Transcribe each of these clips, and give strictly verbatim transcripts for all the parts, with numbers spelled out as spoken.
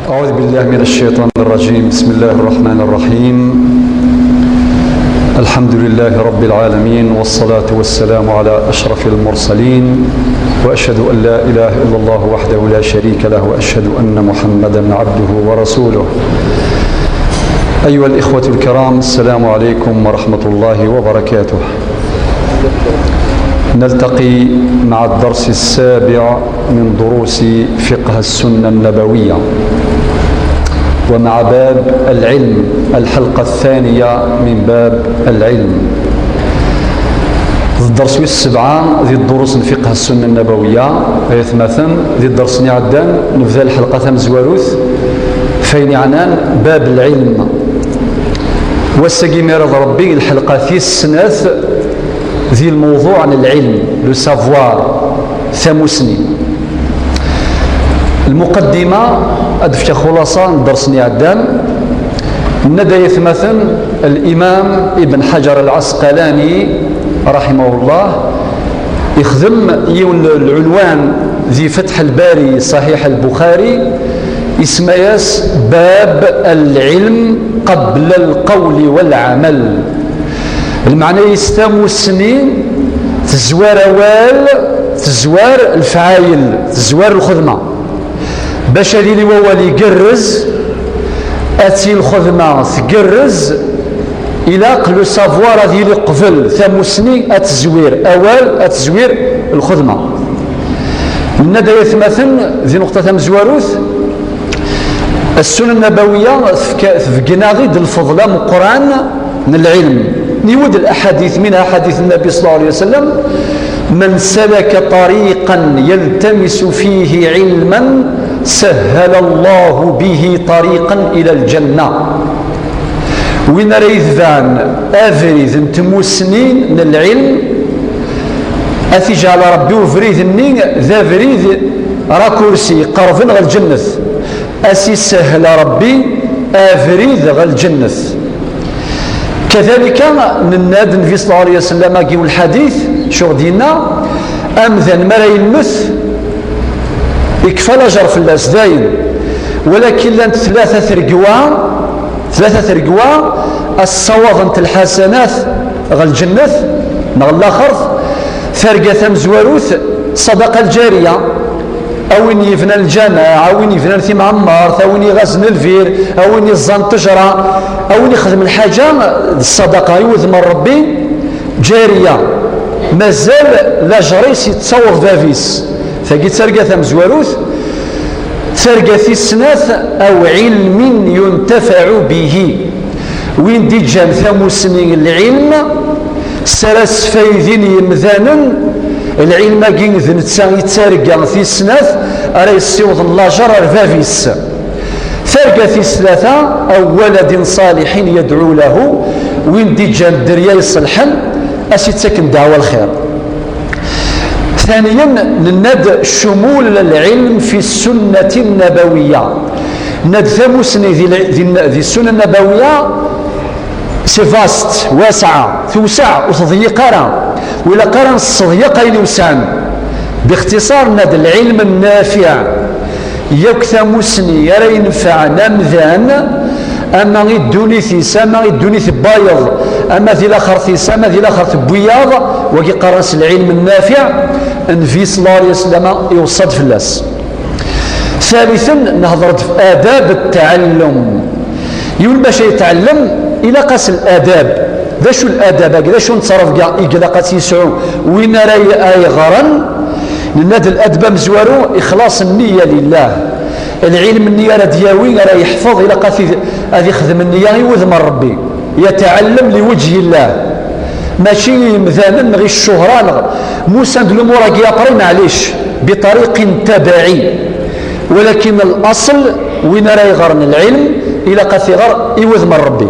أعوذ بالله من الشيطان الرجيم. بسم الله الرحمن الرحيم. الحمد لله رب العالمين، والصلاة والسلام على أشرف المرسلين، وأشهد أن لا إله إلا الله وحده لا شريك له، وأشهد أن محمدا عبده ورسوله. أيها الإخوة الكرام، السلام عليكم ورحمة الله وبركاته. نلتقي مع الدرس السابع من دروس فقه السنة النبوية، ومع باب العلم، الحلقة الثانية من باب العلم. الدرس السبعة ذي الدروس الفقه السنة النبوية، غير ثماثا ذي الدرس نعدان نبذل الحلقة ثم زواروث فين عنان باب العلم. Wass-agi mi ara d Ṛebbi lḥelqa tis snat di lmewḍuɛ n lɛilm, le savoir, tamusni. Lmuqaddima, ad d-fkeɣ xulaṣa n dders-nni iɛeddan. Nenna-d ay atmaten, Limam Ibn Ḥajar Lɛasqalani, raḥimahullah, ixdem yiwen n lɛunwan di Fatḥ Lbari, Ṣaḥiḥ Lbuxari, isemma-yas bab al-ilm qabla al-qawli wal-amal. Lmeɛna-is tamusni tezwar awal, tezwar lefɛayel, tezwar lxedma. Bac ad yili wawal igerrez, ad tili lxedma tgerrez, ilaq le savoir ad yili qbel tamusni ad tezwir awal, ad tezwir lxedma. Nenna-d ay atmaten di nuqṭa tamezwarut, Ssunna Nabawiya tefka, tbeggen-aɣ-id lfeḍl ameqqran n lɛilm. Niwed laḥadit, min aḥadit Nnabi ṣalla Llahu ɛalayhi wa sallam: من سلك طريقا يلتمس فيه علما سهل الله به طريقا إلى الجنة. Win ara yetbɛen abrid n tmusni n lɛilm, ad t-iǧɛel Ṛebbi ubrid-nni d abrid raccourci, iqerben ɣer lǧennet. Ad s-isahel Ṛebbi abrid ɣer lǧennet. Kadalika, nenna-d Nnbi ṣalla Llahu ɛalayhi wa sallam agi lḥadit, acu ɣ-d-yenna: amdan mi ara yemmet, ikfa lajer fell-as, dayen. Walakin llant tlata tregwa, tlata tregwa, ad ssawaḍent lḥasanat ɣer lǧennet, neɣ ɣer laxert. Targa tamezwarut, ṣṣadaqa lǧariya, a win yebnan lǧameɛ, a win yebnan timɛemmert, a win iɣazen lbir, a win iẓẓan ṭṭejra, a win ixedmen lḥaǧa d ṣṣadaqa i wudem n Ṛebbi, ǧariya, mazal lajer-is yettaweḍ bab-is. Tagi d targa tamezwarut. Targa tis snat: أو علم ينتفع به. Win d-iǧǧan tamusni n lɛilm, s ara sfaydin yemdanen, lɛilm-agi d netta i d targa tis snat ara yessiwḍen lajer ar bab-is. Targa tis tlata: أو ولد صالح يدعو له. Win d-iǧǧan dderya iṣelḥen, a s-ittaken ddeɛwa lxir. ثانيا, nenna-d شمول العلم في السنة النبوية. Nenna-d tamusni di, di, di Ssunna Nabawiya, c'est vaste, waseɛ, tewseɛ, ur tḍeyyiq ara. Ur ilaq ara nesseḍyeq ayen iwesɛen. Bixtiṣar, nenna-d lɛilm nnafiɛ. Yakk tamusni ara inefɛen amdan, ama i ddunit-is, ama i ddunit n wayeḍ, ama di laxert-is, ama di laxert n wiyaḍ, wagi qqaren-as lɛilm nnafiɛ, Nnbi ṣalla Llahu ɛalayhi wa sallam iweṣṣa-d fell-as. ثالثا, nehḍer-d f adab ttɛellum. Yiwen bac ad yetɛellem, ilaq-as ladab. D acu ladab-agi? D acu n ttrebga i ilaq ad tt-yesɛu win ara y-, ay ɣren? Nenna-d ladab amezwaru, ixlaṣ nniya lillah. Lɛilm-nni ara d-yawi, ara yeḥfeḍ, ilaq ad t-, ad ixdem nniya i wudem n Ṛebbi. يتعلم لوجه الله. Mačči i yemdanen neɣ i ccuhra neɣ, ma usan-d lumuṛ-agi après, maɛlic, بطريق تبعي. Walakin laṣel, win ara iɣren lɛilm, ilaq ad t-iɣer i wudem n Ṛebbi.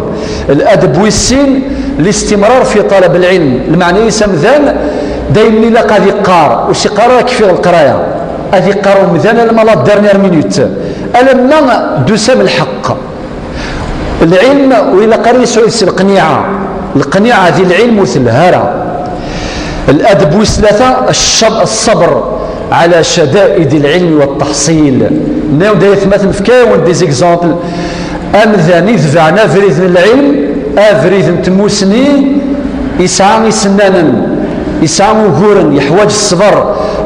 Ladab wis sin, الاستمرار في طلب العلم. Lmeɛna-is amdan, daymen ilaq ad iqqar, ur s-iqqar ara kfiɣ leqraya. Ad iqqar umdan alamma la dernière minute, alamma d-usam lḥeqq. Lɛilm ur ilaq ara yesɛu deg-s lqniɛa. Lqniɛa di lɛilm ur telha ara. Ladab wis tlata, الشب-، الصبر. على شدائد العلم والتحصيل. Nniɣ-d ay atmaten, fkiɣ-awen des exemples. Amdan itebɛen abrid n lɛilm, abrid n tmusni, isɛa isennanen, isɛa uguren, yeḥwaǧ ṣṣber.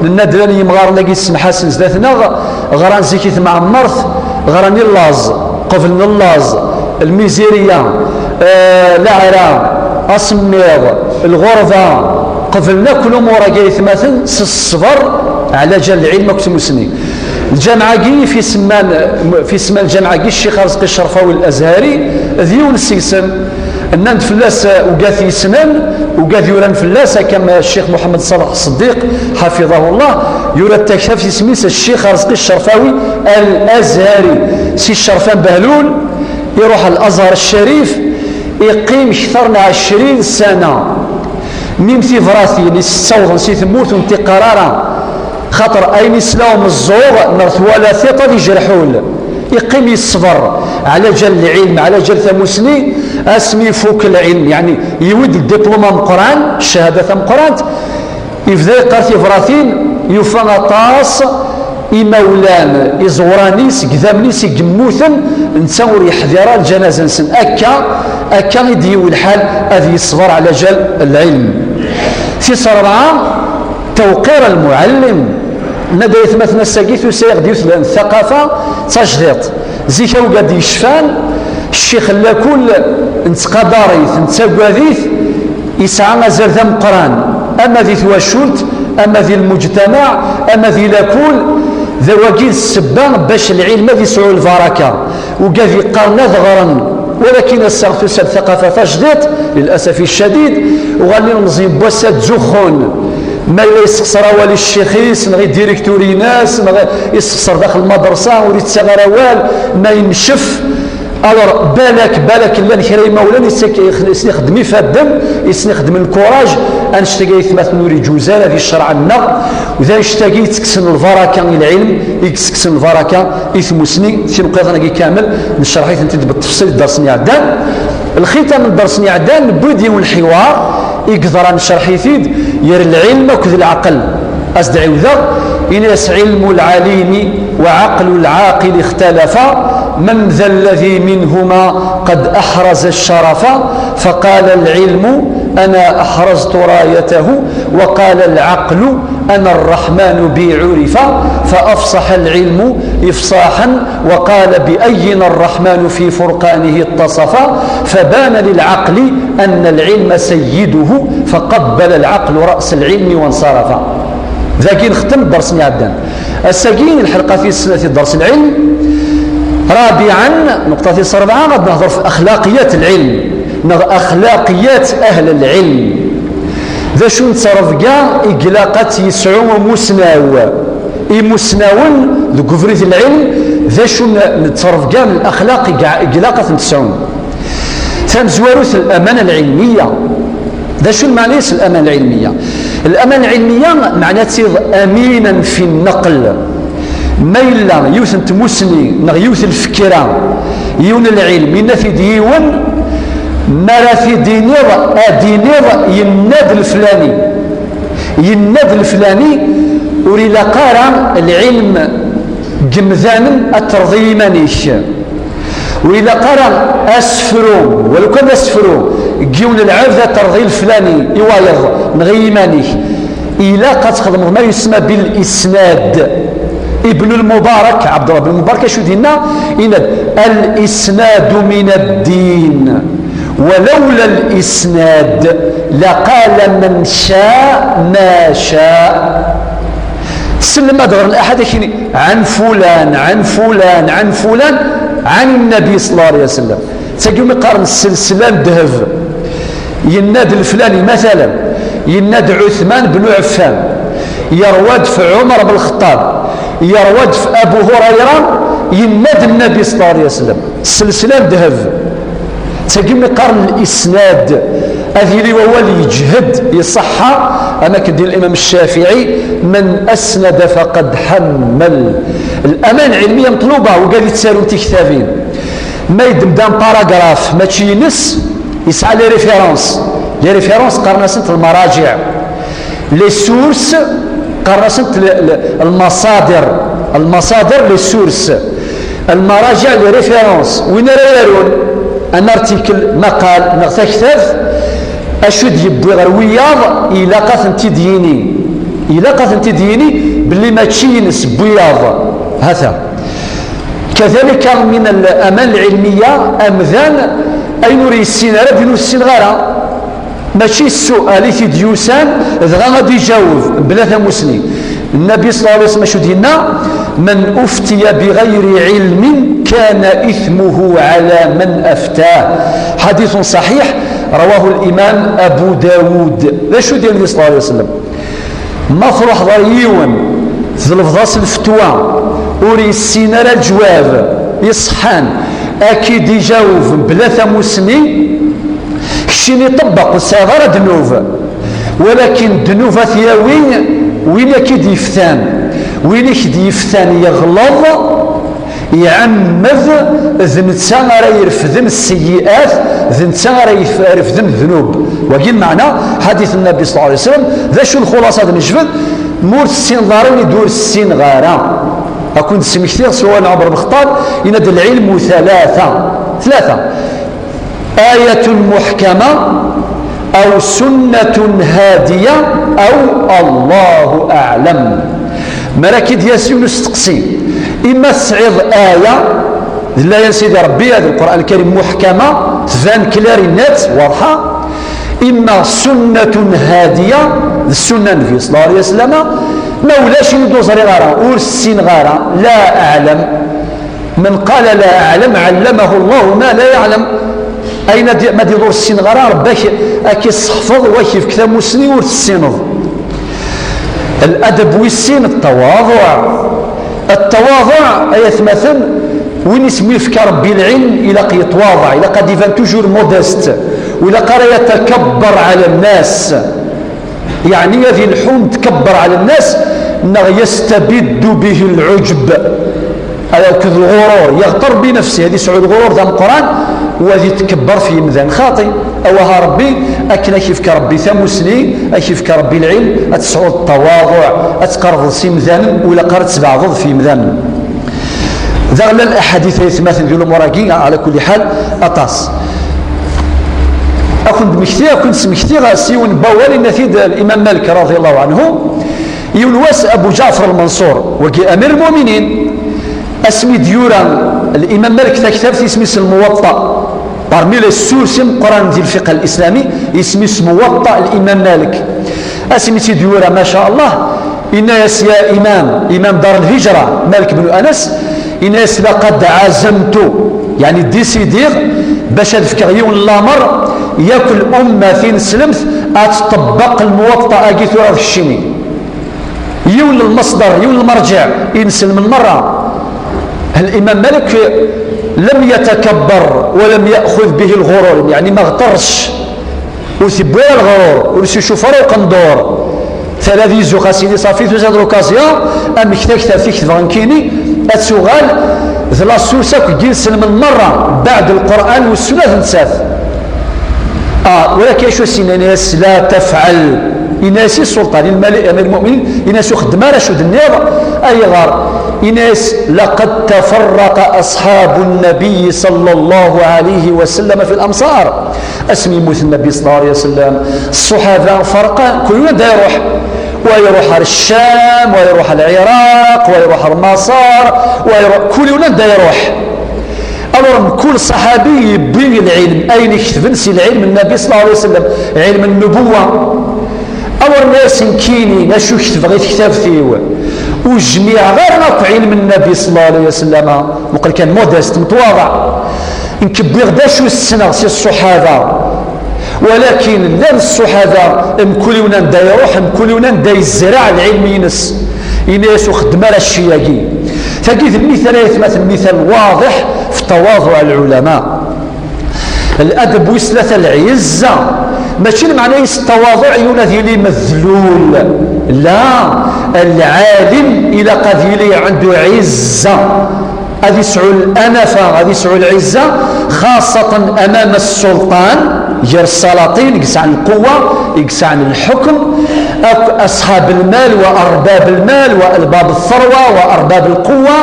Nenna-d llan yimɣaren-agi yessemḥasen zdat-neɣ, ɣran zik i tmeɛmert, ɣran i llaẓ, qeblen llaẓ, lmizirya, eh, leɛra, asemmiḍ, lɣerba, qeblen akk lumuṛ-agi ay atmaten s ṣṣber, ɛla ǧal lɛilm akked tmusni. Lǧameɛ-agi fi semman, fi semman lǧameɛ-agi, Ccix Arezqi Ccerfawi Al-Azhari d yiwen seg-sen. Nnan-d fell-as, eh, ugad yessnen, ugad yuran fell-as, akka am Ccix Muḥemmed Ṣaleḥ Ṣeddiq, ḥafiḍahu Llah, yura-d taktabt isem-is Ccix Arezqi Ccerfawi Al-Azhari, si Ccerfan Behlul, iruḥ Al-Azhar Ccarif, iqqim kter n ɛecrin ssana. Mi m tibratin i s-ttawḍen si tmurt ur n-tiqqar ara, xaṭer ayen isla umeẓẓuɣ neɣ twala tiṭ ad ijreḥ ul. Iqqim yesber ɛla ǧal lɛilm, ɛla ǧal tamusni, asmi ifuk lɛilm, yeɛni yiwi-d ldiplum ameqqran, ccahada tameqqrant, ibda yeqqar tibratin, yufa aṭas imawlan, iẓewran-is, igdamen-is i yemmuten, netta ur yeḥdir ara lǧanaza-nsen. Akka, akka i d-yiwi lḥal ad yesber ɛla ǧal lɛilm. Tis rebɛa, tewqir lmuɛallim. Nna-d ay atmaten, ass-agi tusa-yaɣ-d yiwet n thaqafa d tajdiṭ. Zik awgad yecfan, ccix lakul nettqadar-it, nettagad-it, yesɛa azal d ameqqran, ama di twacult, ama di lmujtamaɛ, ama di lakul. D awagi d ssebba bac lɛilm ad yesɛu lbaraka. Ugad yeqqaren ad ɣren, walakin ass-a tusa-d thaqafa tajdiṭ, lilasafi ccadid, uɣalen ilmeẓyen n wass-a ttzuxxun. Ma yella yessexṣer awal i ccix-is, neɣ i direktur-ines, neɣ yessexṣer daxel lmadrasa, ur yettaɣ ara awal, ma yencef. Alors, balak, balak llan kra imawlan i s-, i s-, i s-ixeddem ifadden, i s-ixeddem lkuraj, annect-agi ay atmaten ur iǧuz ara di ccreɛ-nneɣ, d annect-agi yettekksen lbaraka i lɛilm, i yettekksen lbaraka i tmusni. Timqiḍin-agi kamel necreḥ-itent-id bettefṣil deg dders-nni iɛeddan. Lxitam n dders-nni iɛeddan, newwi-d yiwen lḥiwar i yeḍran, necreḥ-it-id, ger lɛilm akked lɛaqel. As-d-ɛiwdeɣ, ini-as: علم العليم وعقل العاقل اختلفا، من ذا الذي منهما قد أحرز الشرفا؟ فقال العلم: أنا أحرزت رايته، وقال العقل: أنا الرحمن بي عرفا. فأفصح العلم إفصاحا وقال: بأين الرحمن في فرقانه اتصفا؟ فبان للعقل أن العلم سيده، فقبل العقل رأس العلم وانصرفا. Dagi nextem dders-nni iɛeddan. Ass-agi, lḥelqa tis snat i dders lɛilm. Rabiɛan, nuqṭa tis rebɛa, ad nehḍer f axlaqiyat lɛilm, neɣ axlaqiyat ahl lɛilm. D acu n ttrebga i ilaq ad tt-yesɛu umusnaw? Imusnawen deg ubrid n lɛilm, d acu n, n ttrebga n laxlaq i ga-, i ilaq ad tent-sɛun? Tamezwarut, lamana lɛilmiya. D acu lmeɛna-s lamana lɛilmiya? Lamana lɛilmiya meɛna-tt-id aminan fi nneql. Ma yella yiwet n tmusni neɣ yiwet n lfekra, yiwen n lɛilm, yenna-t-id yiwen, mi ara t-id-tiniḍ, ad d-tiniḍ yenna-d leflani. Yenna-d leflani, ur ilaq ara lɛilm n yemdanen ad terḍi iman-ik. Ur ilaq ara asefru, walu kan d asefru, n yiwen n lɛebd ad terḍi leflani i wayeḍ neɣ i yiman-ik. Ilaq ad txedmeḍ ma yusma bil isnad. Ibn al-Mubarak, Ɛebdullah bin Mubarak, acu d-yenna? Yenna-d: الإسناد من الدين، ولولا الإسناد لقال من شاء ما شاء. Tsellem ad ɣren aḥad akini: عن فلان، عن فلان، عن فلان، عن النبي صلى الله عليه وسلم. Tagi umi qqaren selsla n ddheb. Yenna-d leflani, matalan, yenna-d Ɛuthman ben Ɛeffan, yerwa-d f Ɛumar ben Lxeṭṭab, yerwa-d f Abu Hurayra, yenna-d Nnabi صلى الله عليه وسلم. Selsla n ddheb. Tagi umi qqaren lisnad. Ad yili wawal yeǧhed, iṣeḥḥa, am akken d-yenna Limam Ccafiɛi: من أسند فقد حمل. Lamana lɛilmiya meṭluba, wigad yettarun tiktabin. Ma yeddem-d un paragraphe mačči ines, yesɛa les références. Les références qqaren-asent lmaraǧiɛ. Les sources, Qqaren-asent le- le- lmasadir. Lmasadir, les sources, lmarajiɛ, les références. Win ara yarun un article, maqal neɣ taktabt, acu i d-yewwi ɣer wiyaḍ, ilaq ad tent-id-yini. Ilaq ad tent-id-yini belli mačči ines n wiyaḍ. Hata. Kadalika min al-aman al-ilmiya, amdan ayen ur yessin ara, d ayen ur tessineɣ ara. Mačči ssual i t-id-yusan dɣa ad d-iǧaweb mebla tamusni. Nnabi ṣalla Llahu ɛalayhi wa sallam acu d-yenna? "Man uftiya bi ɣayri ilmin kana ithmuhu ɛala man aftah." Ḥaditun ṣaḥiḥ, rawahu l-imam Abu Dawud. D acu d-yenna Nnabi ṣalla Llahu ɛalayhi wa sallam? Ma truḥeḍ ɣer yiwen, tlebḍeḍ-as lfetwa, ur yessin ara leǧwab iṣeḥḥan, ad k-id-iǧaweb mebla tamusni, keččini ṭebbeq, ur tesɛiḍ ara ddnub. Walakin ddnub ad t-yawi win i k-id-yeftan. Win i k-d-yeftan yeɣleḍ, iɛemmed, d netta ara irefden sseyyi'at, d netta ara yef- irefden ddnub. Wagi lmeɛna, ḥadit Nnabi ṣalla Llahu ɛalayhi wa sallam, d acu lxuṣaṣa ad nejbed? Ma ur tessineḍ ara, win i d-ur ssineɣ ara. Ad ken-d-smektiɣ s wawal n Ɛmer ben Xeṭṭab, yenna-d: "Lɛilmu thalatha." Tlata. "Ayatun muḥkama, aw sunnatun hadiya, aw Allahu aɛlam." Mi ara k-id-yas yiwen usteqsi, ima tesɛiḍ aya, d laya n Sidi Ṛebbi, d Lqur'an Lkarim, muḥkama, tban claire et nette, waḍḥa, ima sunnatun hadiya, d ssunna n Nnbi ṣalla Llahu ɛalayhi wa sallam, ma ulac, ini-d ur ẓriɣ ara, ur ssineɣ ara, la aɛlam. "Man qala la aɛlam, ɛallamahu Llahu ma la yaɛlam." Ayen ad, ma d-iḍ ur ssineɣ ara, Ṛebbi ak-, ad k-isseḥfeḍ, u ad k-ifk tamusni ur tessineḍ. Ladab wis sin, ttawaḍuɛ. Ttawaḍuɛ, ay atmaten, win i s-yefka Ṛebbi lɛilm, ilaq yettwaḍeɛ, ilaq ad iban toujours modeste, u ilaq ara yatakabber ɛala nnas. Yeɛni ad ilḥu nettkebber ɛala nnas, neɣ yastabiddu bihi lɛuǧb, akked lɣurur, yeɣter bi nefsihi, ad yesɛu lɣurur d ameqqran, u ad itkebber f yimdanen. Xaṭi, awah a Ṛebbi, akken ad k-ifk Ṛebbi tamusni, ad k-ifk Ṛebbi lɛilm, ad tesɛuḍ ttawaḍuɛ, ad tqerrbeḍ s yimdanen, ur ilaq ara ad tbeɛdeḍ f yimdanen. Daɣ llan laḥadit ay atmaten di lumuṛ-agi, ɛala kulli ḥal, aṭas. Ad ken-d-mmektiɣ, ad ken-d-smektiɣ s yiwen n wawal, yenna-t-id Limam Malik, raḍi Llahu ɛanhu, yiwen wass Abu Ǧaɛfar Lmanṣur, wagi Amir Lmuminin, asmi d-yura Limam Malik taktabt, isem-is Lmuwaṭṭa. Parmi les sources imeqqranen di lfiqh al-islami, isem-is Muwaṭṭa Limam Malik. Asmi tt-id-yura, ma ca Allah, yenna-yas: "Ya imam, imam Dar Lhijra, Malik ben Anas", yenna-yas: "Laqad ɛazamtu", yeɛni décidiɣ bac ad fkeɣ yiwen n lamer, yakk lumma tineslemt ad tṭebbeq Lmuwaṭṭa-agi tura d keččini. Yiwen n lmasdar, yiwen n lmerǧiɛ i ineslmen merra. Limam Malik lam yatakabber wa lam yaxud bihi lɣurur, yeɛni ma ɣ-terrec. Ur t-iwwi ara lɣrur, ur s-icuf ara uqendur. Tala di zzux, a sidi, ṣafi, tusa-d l'occasion, amek taktabt i ketbeɣ nekkini ad tuɣal d la source akk n yinselmen merra, beɛd Lqur'an u Ssunna d nettat. Ah, walakin acu as-yenna? Yenna-yas: "La tafɛal." Yenna-yas i ssulṭan, i lmalik, amir lmuminin, yenna-yas: "Ur xeddem ara acu d-nniḍ." Ayɣer? Yenna-yas: "Laqad tafarraqa asḥabu nnabiy sallallahu alayhi wa sallam fi lamsar." Asmi yemmut Nnabi sallallahu alayhi wa sallam, ṣṣuḥaba ferqen, kul yiwen anda iruḥ. Wa iruḥ ar Ccam, wa iruḥ ar Lɛiraq, wa iruḥ ar Maṣer, wa iruḥ, kul yiwen anda iruḥ. Alors, mkul ṣaḥabi yewwi lɛilm, ayen iketben si lɛilm n Nnabi sallallahu alayhi wa sallam, ɛilm n nnubuwa. Alors, nna-yas nekkini, acu ketbeɣ i tektabt-iw? Ur jmiɛeɣ ara akk ɛilm n Nnabi sallallahu alayhi wa sallam, muqel kan modeste, metwaḍeɛ. Nekk wwiɣ-d acu ssneɣ si ṣṣuḥaba. Walakin llan ṣṣuḥaba, mkul yiwen anda iruḥ, mkul yiwen anda yezreɛ lɛilm-ines. Yenna-yas: "Ur xeddem ara cci-agi." Tagi d lmital, ay atmaten, lmital waḍiḥ fi ttawaḍuɛ n lɛulama. Ladab wis tlata, lɛizza. Mačči lmeɛna-is ttawaḍuɛ yiwen ad yili medlul. La, lɛalim ilaq ad yili ɛandu ɛizza. Ad yesɛu lanafa, ad yesɛu lɛizza, xaṣṣatan amama ssulṭan, Gar ssalaṭin i yesɛan lquwa, i yesɛan lḥukm, akk aṣḥab lmal wa arbab lmal wa arbab ttharwa wa arbab lquwa,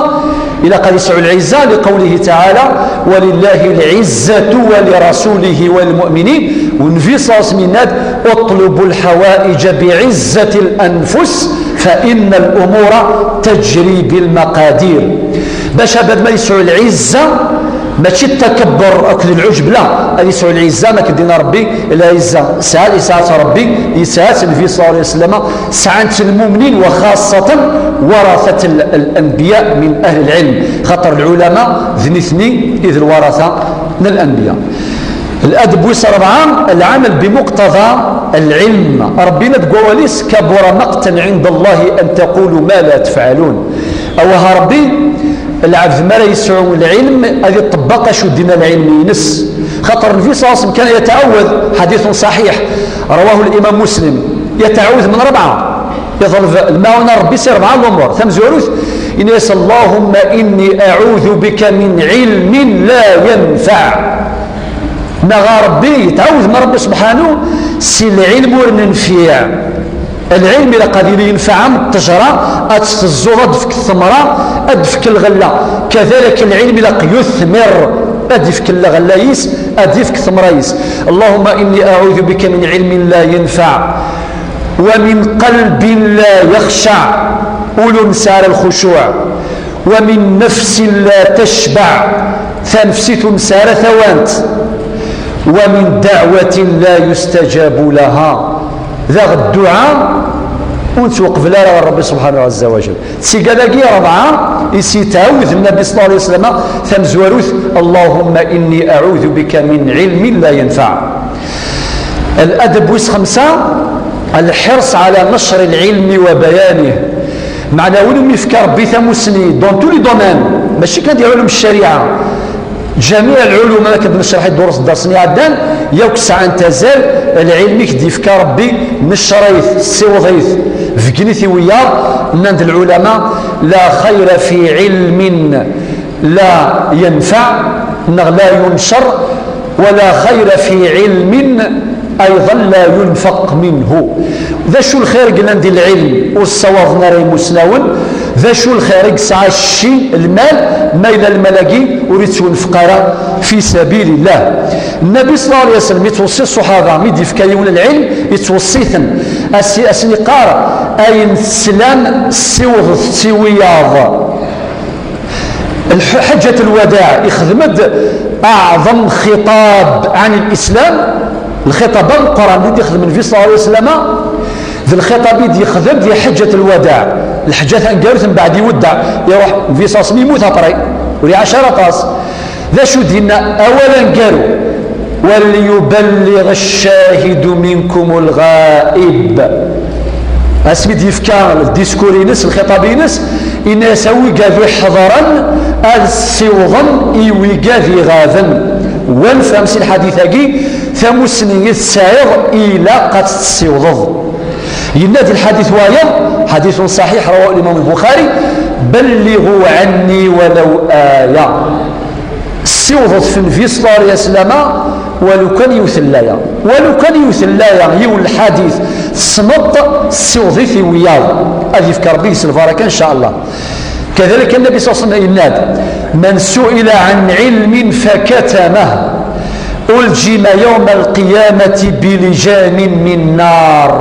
ilaq ad yesɛu lɛizza, liqawlihi taɛala: "Walillahi lɛizzatu wa lirasulihi wa lilmu'minin." U Nnbi ṣalla Llahu ɛalayhi wa sallam yenna-d: "Uṭlubu lḥawaiǧa biɛizzati lanfus, fa inna lumura tajri bilmaqadir." Bac abad ma yesɛu lɛizza, mačči d takabbur akked lɛujb, la, ad yesɛu lɛizza, ma k-d-yenna Rebbi, lɛizza sɛan, yesɛa-tt Rebbi, yesɛa-tt Nnbi ṣalla Llahu ɛalayhi wa sallam, sɛan-tt lmumnin, wa xaṣṣatan waratat l-, lanbiya min ahli lɛilm, xaṭer lɛulama d nitni i d lwarata n lanbiya. Ladab wis rebɛa, lɛamal bimuqtada lɛilm. Rebbi yenna deg wawal-is: "Kabura maqtan ɛinda Llahi an taqulu ma la tefɛalun." Awah Rebbi, lɛebd mi ara yesɛu lɛilm, ad iṭebbeq acu d-yenna lɛilm-ines. Xaṭer Nnbi ṣalla Llahu ɛalayhi wa sallam kana yetɛawwad, ḥaditun ṣaḥiḥ, rawahu limam Muslim, yetɛawwad min rebɛa, iḍleb lmaɛuna n Rebbi si rebɛa lumuṛ. Tamezwarut, yenna-yas: "Allahumma inni aɛudu bika min ɛilmin la yanfaɛ." Neɣ a Rebbi, yetɛawed ma Rebbi subḥanu si lɛilm ur nenfiɛ. Lɛilm ilaq ad yili yenfeɛ am ttejra, ad tt-teẓẓuḍ, ad d-tefk ttemra, ad d-tefk lɣella. Kadalik lɛilm ilaq yuthmir, ad d-yefk lɣella-is, ad d-yefk ttemra-is. Allahumma inni aɛudu bika min ɛilmin la yanfaɛ, wa min qalbin la yaxshaɛ, ul ur nesɛi ara lxucuɛ, wa min nafsin la tacbaɛ, tanefsit ur nesɛi ara tawant, wa min daɛwatin la yustajabu laha, daɣ dduɛa ur nettwaqbel ara ɣer Rebbi subḥanahu ɛazza wa jal. D tigad-agi rebɛa i s-yettɛawed Nnbi ṣalla Llahu ɛalayhi wa sallam tamezwarut: "Allahumma inni aɛudu bika min ɛilmin la yanfaɛ." Ladab wis xemsa, lḥirs ɛala necri lɛilmi wa bayanih. Meɛna win umi yefka Rebbi tamussni dans tous les domaines, mačči kan di ɛulum ccariɛa, jamiɛ lɛulum, akken d-necreḥ i ddurus n ddersen iɛeddan, yakk sɛant azal. Lɛilm i k-d-yefka Rebbi, neccer-it, ssiweḍ-it, beggen-it i wiyaḍ. Nnan-d lɛulama: "La xayra fi ɛilmin la yanfaɛ", neɣ "la yuncer", "wa la xayra fi ɛilmin ayḍan la yunfaq minhu." D acu lxir i yellan di lɛilm ur ssawaḍen ara imusnawen? D acu lxir i yesɛa cci, lmal, ma yella lmal-agi ur yettwenfeq ara fi sabilillah? Nnbi ṣalla Llahu ɛalayhi wa sallam yettweṣṣi ṣṣuḥaba, mi d-yefka yiwen lɛilm, yettweṣṣi-ten, as-, asen-iqqar: "Ayen teslam, ssiwḍet-t i wiyaḍ." Lḥ-, Ḥeǧǧat Lwadaɛ ixdem-d aɛḍem xiṭab ɛan lislam, lxiṭab ameqqran i d-ixdem Nnbi ṣalla Llahu ɛalayhi wa sallam, d lxiṭab i d-yexdem di Ḥeǧǧat Lwadaɛ, lḥeǧǧa taneggarut mbeɛd iweddeɛ, iruḥ Nnbi ṣalla Llahu ɛalayhi wa sallam, yemmut après, ur iɛac ara aṭas. D acu d-yenna awal aneggaru? "Walyuballiɣ ccahidu minkum lɣaib." Asmi d-yefka diskur-ines, lxiṭab-ines, yenna-yas: "A wigad iḥeḍren, ad ssiwḍen i wigad iɣaben." Wa nefhem si lḥadit-agi, tamussni i tesɛiḍ ilaq ad tt-tessiwḍeḍ. Yenna di lḥadit wayeḍ, ḥaditun ṣaḥiḥ rawahu Limam Lbuxari: "Balliɣu ɛanni walaw aya." Ssiwḍet f Nnbi ṣalla Llahu ɛalayhi wa sallam, walu kan yiwet n laya, walu kan yiwet n laya, yiwen lḥadit, tessneḍ-t, ssiwḍ-it i wiyaḍ. Ad yefk Rebbi deg-s lbaraka, ncallah. Kadalik Nnbi ṣalla Llahu ɛalayhi wa sallam yenna-d: "Man suila ɛan ɛilmin fakatamahu, uljima yawma lqiyamati bilijamin min nar."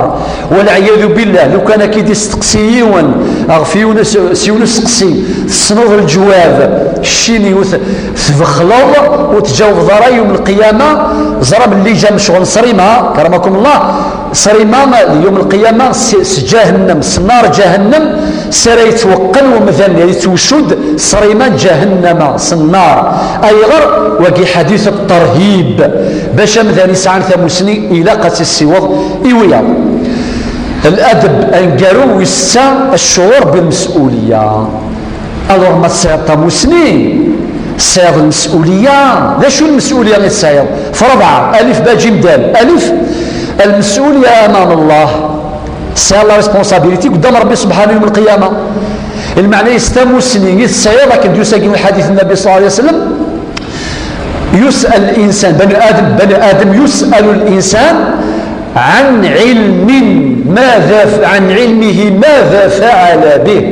Walɛiyadu billah, lukan ad k-id-isteqsi yiwen ɣef yiwen s, s yiwen usteqsi, tessneḍ leǧwab, ccini ur t-, tbexleḍ, ur tǧawbeḍ ara, yum lqiyama, ẓra belli ǧa mecɣel ṣrima, karamakum Allah, ṣrima, yum lqiyama, s, s ǧahennam, s nnar ǧahennam, s ara yettweqqen umdan, yettwcudd ṣrima n ǧahennama, s nnar. Ayɣer? Wagi ḥadit ṭṭerhib, bac amdan yesɛan tamussni, ilaq ad tt-issiweḍ i wiyaḍ. Ladab aneggaru wis ssa, ccuɛur bilmes'uliya. Alors, ma tesɛiḍ tamussni, tesɛiḍ lmes'uliya. D acu lmes'uliya i tesɛiḍ? F rebɛa, alif ba jim dal. Alif, lmes'uliya amam Allah. Tesɛiḍ la responsabilité quddam Rebbi subḥanahu yum lqiyama. Lmeɛna-is tamussni i tesɛiḍ, akken d-yusa deg lḥadit n Nnbi ṣalla Llahu ɛalayhi wa sallam, يسأل الإنسان، بني آدم، بني آدم يسأل الإنسان عن علم ماذا ف-، عن علمه ماذا فعل به.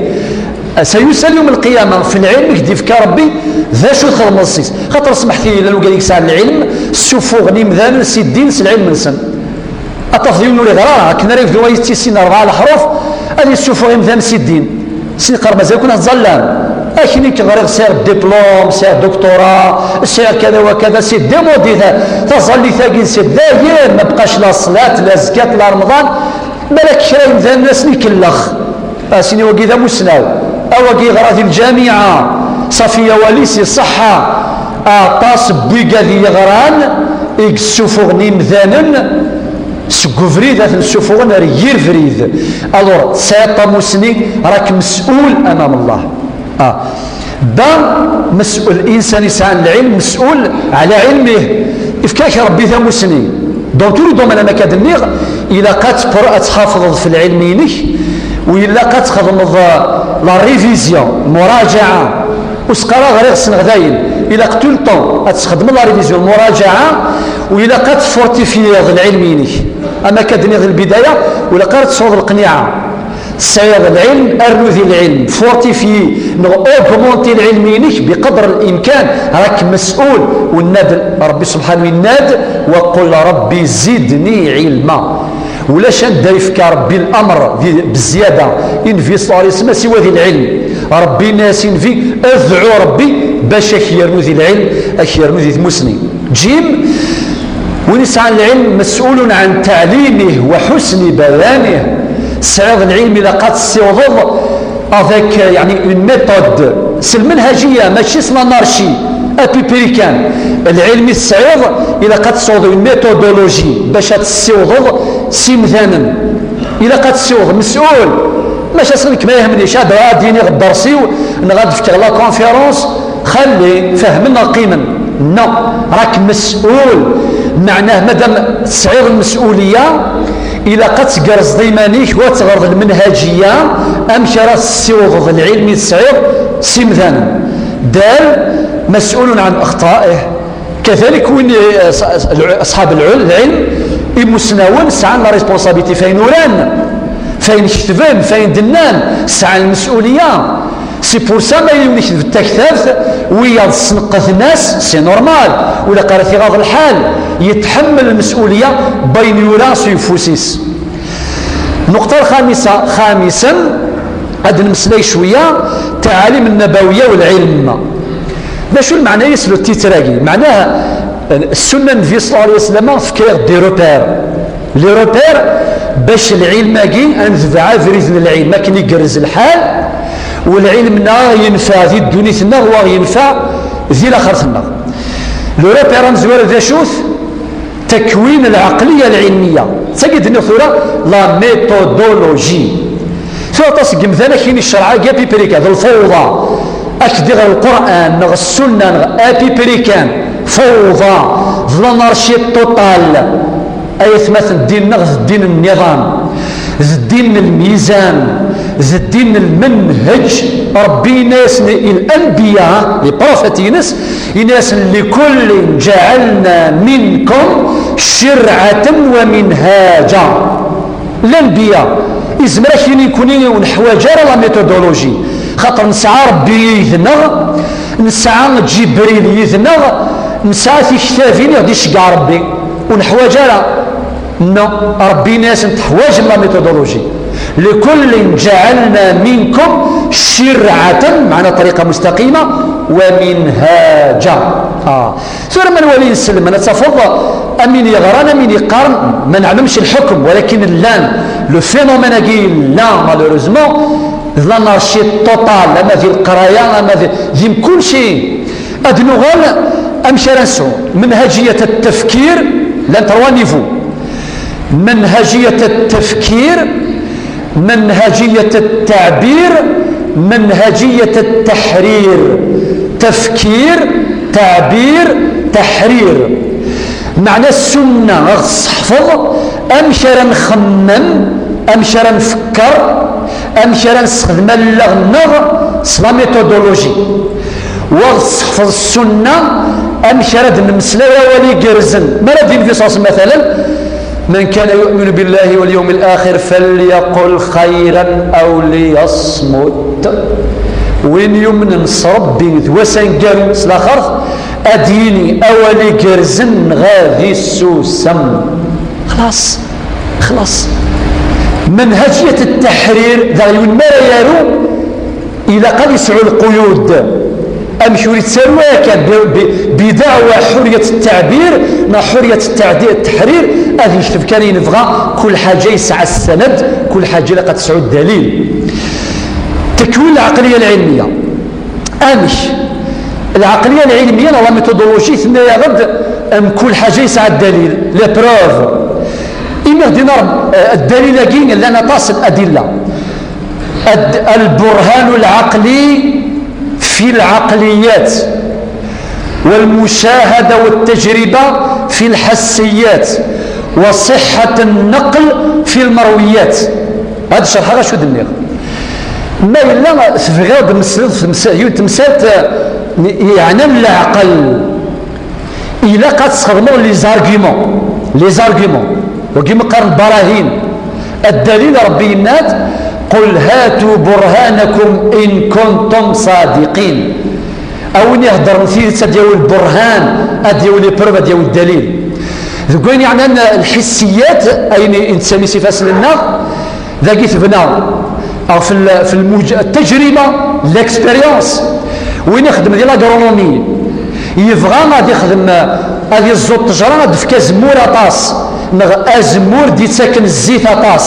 سيسأل يوم القيامة في العلم i k-d-ifka Ṛebbi, d acu txedmeḍ s-is. Xaṭer smeḥt-iyi, llan wigad i yesɛan lɛilm, ssufuɣen imdanen si ddin s lɛilm-nsen. Ad tafeḍ yiwen ur iɣri ara, akken ara yebdu ad yettissin rebɛa leḥruf, ad yessufuɣ imdanen si ddin. Sin yeqqar mazal-ken ad tẓallam. Akken i k-ɣriɣ sɛiɣ diplôme, sɛiɣ doctorat, sɛiɣ kada wa kada, c'est démodé ta-, taẓallit-agi, c'est, dayen ma bqac la ṣṣlat, la zkat, la remḍan. Balak kra imdanen ad sen-ikellex. Asin wagi d amussnaw. Awagi yeɣra di lǧamiɛa. Ṣafi, awal-is iṣeḥḥa. Aṭas n wigad i yeɣran i yessufuɣen imdanen seg ubrid ad ten-ssufuɣen ar yir brid. Alors, tesɛiḍ tamussni, راك مسؤول أمام الله. Ah. Ba, مسؤول, الإنسان يسعى للعلم مسؤول على علمه. Ifka-k Ṛebbi tamussni. Dans tous les domaines, am akka d-nniɣ, ilaq ad tpr-, ad txafḍeḍ f lɛilm-inek, u ilaq ad txedmeḍ, euh, la révision, murajaɛa. Ur s-qqar ara ɣriɣ ssneɣ dayen. Ilaq tout le temps ad txedmeḍ la révision, murajaɛa, u ilaq ad tfortifyeḍ lɛilm-inek. Am akka d-nniɣ di lbidaya, ur ilaq ara ad tesɛuḍ lqniɛa. Tesɛiḍ lɛilm, rnu di lɛilm, fortifye neɣ augmenter lɛilm-inek بقدر الإمكان, راك مسؤول. Yenna-d Ṛebbi subḥanahu, yenna-d: وقل رب زدني علما. Ulac anda yefka Ṛebbi l'amr di, bezziyada i Nnbi صلى الله عليه وسلم siwa di lɛilm. Ṛebbi yenna-yas i Nnbi: ادعو ربي باش ad k-yernu di lɛilm, ad k-yernu di tmussni. Jim, win yesɛan lɛilm مسؤول عن تعليمه وحسن بيانه. Tesɛiḍ lɛilm, ilaq ad tessiwḍeḍ avec, euh, yeɛni, une méthode. S lmenhajiya, mačči s l'anarchie, à peu près kan. Lɛilm i tesɛiḍ, ilaq ad tesɛuḍ une méthodologie bac ad tessiwḍeḍ s imdanen. Ilaq ad tessiwḍeḍ مسؤول. Maca s nekk ma yehmenic ad, ad d-iniɣ ddersiw neɣ ad d-fkeɣ la conférence, xalli, fehmen neɣ qqimen. Non, راك مسؤول. Meɛnah, madam tesɛiḍ lmes'uliya, ilaq ad tgerrzeḍ iman-ik u ad teɣreḍ lmenhajiya, amek ara tessiwḍeḍ lɛilm i tesɛiḍ s imdanen. Dal مسؤول عن أخطائه. Kadalik win, eh, s-, s-, أصحاب العل-, العلم, imusnawen sɛan la responsabilité f ayen uran, f ayen ketben, f ayen d-nnan, sɛan lmes'uliya. C'est pour ça ma yiwen ikdeb taktabt, wiyaḍ sneqden-as, c'est normal, ur ilaq ara t-iɣaḍ lḥal, yetḥemmel lmes'uliya n wayen yura s uyeffus-is. Nuqṭa lxamisa, xamisen, ad nmeslay cwiya, ttɛalim nnabawiya u lɛilm. D acu lmeɛna-is le titre-agi? Meɛnaha, ssunna n Nnbi صلى الله عليه وسلم tefka-yaɣ-d des repères. Les repères bac lɛilm-agi, ad netbeɛ abrid n lɛilm akken igerrez lḥal, u lɛilm-nneɣ yenfeɛ di ddunit-nneɣ, wa yenfeɛ di laxert-nneɣ. Le repère amezwaru d acu-t? Takwin lɛeqliya lɛilmiya. D tagi d-nniɣ tura, la méthodologie. Tura aṭas n yemdanen akin i ccreɛ-agi à peu près kan, d lfawḍa. Ad k-d-iɣer Lqur'an neɣ Ssunna neɣ à peu près kan, fawḍa, d l'anarchie totale. Ay atmaten, ddin-nneɣ d ddin n nniḍam, d ddin n lmizan, d ddin n lmenhaj. Ṛebbi yenna-yasen i lanbiya, les prophètes-ines, yenna-yasen: لكل جعلنا منكم شرعة ومنهاجا. Lanbiya, izmer ad k-yini nekni ur neḥwaǧ ara la méthodologie, xaṭer nesɛa Ṛebbi yid-neɣ, nesɛa Ǧibril yid-neɣ, nesɛa tiktabin i ɣ-d-iceggeɛ Ṛebbi, ur neḥwaǧ ara. Non, Ṛebbi yenna-yasen teḥwaǧem la méthodologie. لكل جعلنا منكم شرعة, meɛna طريقة مستقيمة, ومنهاجا. Ah. Tura ma nwali inselmen, ad tafeḍ am win yeɣran, am win yeqqaren, ma neɛlemx lḥukm, walakin llan, le phénomène-agi yella, malheureusement, d l'anarchie totale, ama di leqraya, ama di, di mkulci. Ad nuɣal, amek ara nesɛu? منهجية التفكير, llan trois niveaux. منهجية التفكير, منهجية التعبير, منهجية التحرير. تفكير, تعبير, تحرير. Meɛna ssunna ad ɣ-tesseḥfeḍ amek ara nxemmem, amek ara nfekker, amek ara nessexdem allaɣ-nneɣ s la méthodologie. Wa ɣ-tesseḥfeḍ ssunna amek ara d-nemmeslay awal igerrzen. Mi ara d-yenbi s-, مثلا: من كان يؤمن بالله واليوم الآخر فليقل خيرا أو ليصمت. Win yumnen s Ṛebbi d wass aneggaru s laxert, ad d-yini awal igerrzen neɣ ad issusem. Xlaṣ, xlaṣ. Menhajiyat ttaḥrir, daɣ yiwen mi ara yaru, ilaq ad yesɛu lquyud. Amek ur yettaru akka bi, bi, bidaɛwa ḥuriyat ttaɛbir neɣ ḥuriyat ttaɛdi-, ttaḥrir, ad yekteb kan ayen yebɣa, kul ḥaǧa yesɛa ssanad, kul ḥaǧa ilaq ad tesɛu ddalil. Takwin lɛeqliya lɛilmiya. Amek? Lɛeqliya lɛilmiya neɣ la méthodologie tenna-yaɣ-d mkul ḥaǧa yesɛa ddalil, les preuves. Imi ɣ-d-yenna Ṛebbi, eh, ddalil-agi llan aṭas n adilla. الد-، البرهان العقلي في العقليات، والمشاهدة والتجربة في الحسيات، وصحة النقل في المرويات. هاد الشرح هذا شو دنيغ. ما إلا تبغيض تمسلض تمس-، يو تمسالت، آه، يعني العقل. Ilaq ad tesxedmeḍ les arguments. Les arguments. Wagi ma qqaren براهين. الدليل, Ṛebbi yenna-d: قل هاتوا برهانكم إن كنتم صادقين. A win iheddren tidet ad yawi lburhan, ad yawi les preuves, ad yawi ddalil. Deg wayen yeɛnan lḥissiyat, ayen i nettali s ifassen-nneɣ, dagi tebna ɣef l-, ɣef lmuj-, التجربة, l'expérience. Win ixeddmen di l'agronomie, yebɣa ad ixdem, ad iẓẓu ṭṭejra, ad d-tefk azemmur aṭas, neɣ azemmur d-ittaken zzit aṭas.